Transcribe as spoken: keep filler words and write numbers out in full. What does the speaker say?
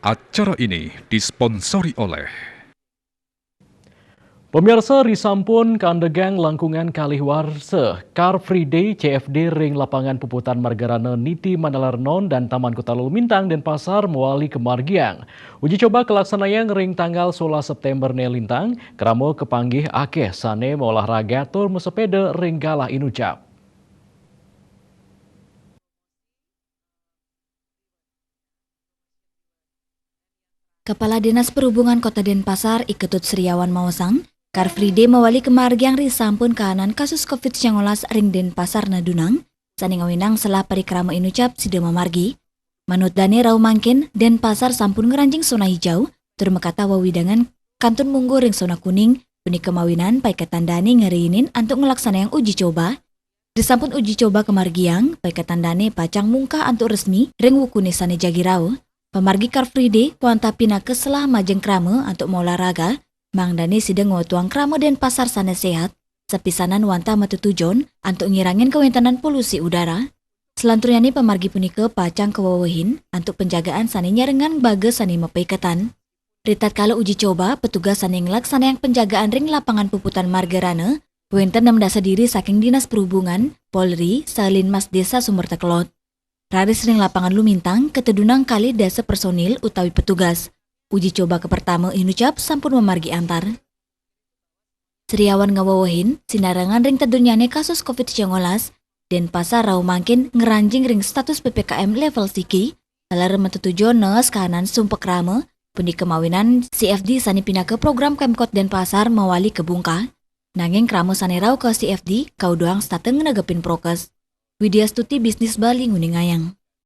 Acara ini disponsori oleh Pemirsa, risampun kaandegang langkungan kalih warsa Car Free Day, C F D, ring Lapangan Puputan Margarana Niti Mandala Renon dan Taman Kota Lalu Mintang, Denpasar, mawali kamargiang. Uji coba kalaksanayang ring tanggal solas September né lintang, krama kapanggih akéh sané maolah raga tur masepéda ring galah inucap. Kepala Dinas Perhubungan Kota Denpasar, I Ketut Sriawan maosang, Car Free Day mawali kamargiang risampun kahanan kasus covid sangalas ring Denpasar nedunang, sané ngawinang selah parikrama inucap sida mamargi. Manut dané rauh mangkin, Denpasar sampun ngranjing zona hijau, tur makatah wewidangan kantun mungguh ring zona kuning, punika mawinan paiketan dané ngriinin antuk nglaksanayang uji coba. Risampun uji coba kamargiang, paiketan dané pacang mungkah antuk resmi ring wukuné sané jagi rauh. Pamargi Car Free Day wantah pinaka selah majeng krama antuk maolah raga, mangdané sida ngwetuang krama Denpasar sané séhat, sapisanan wantah matetujon antuk ngirangin kawéntenan polusi udara. Salanturnyané pamargi punika pacang kawewehin antuk penjagaan sané nyarengan baga sané mapaiketan. Ritatkala uji coba, petugas sané nglaksanayang penjagaan ring Lapangan Puputan Margarana, wénten nem dasa diri saking Dinas Perhubungan, Polri, saha Linmas Désa Sumber Takelot. Raris ring lapangan lumintang katedunang kalih dasa personil utawi petugas. Uji coba kapertama inucap sampun mamargi antar. Sriawan ngawewehin, sinarengan ring tedunyané kasus covid sangalas, Denpasar rauh mangkin ngranjing ring status P P K M level siki, taler matetujon nees kahanan sumpek krama, punika mawinan C F D sané pinaka program Pemkot Denpasar mawali kabungkah. Nanging krama sané rauh ka C F D kauduhang setata ngnegepin prokes. Widya Stuti, Bisnis Bali, nguningayang.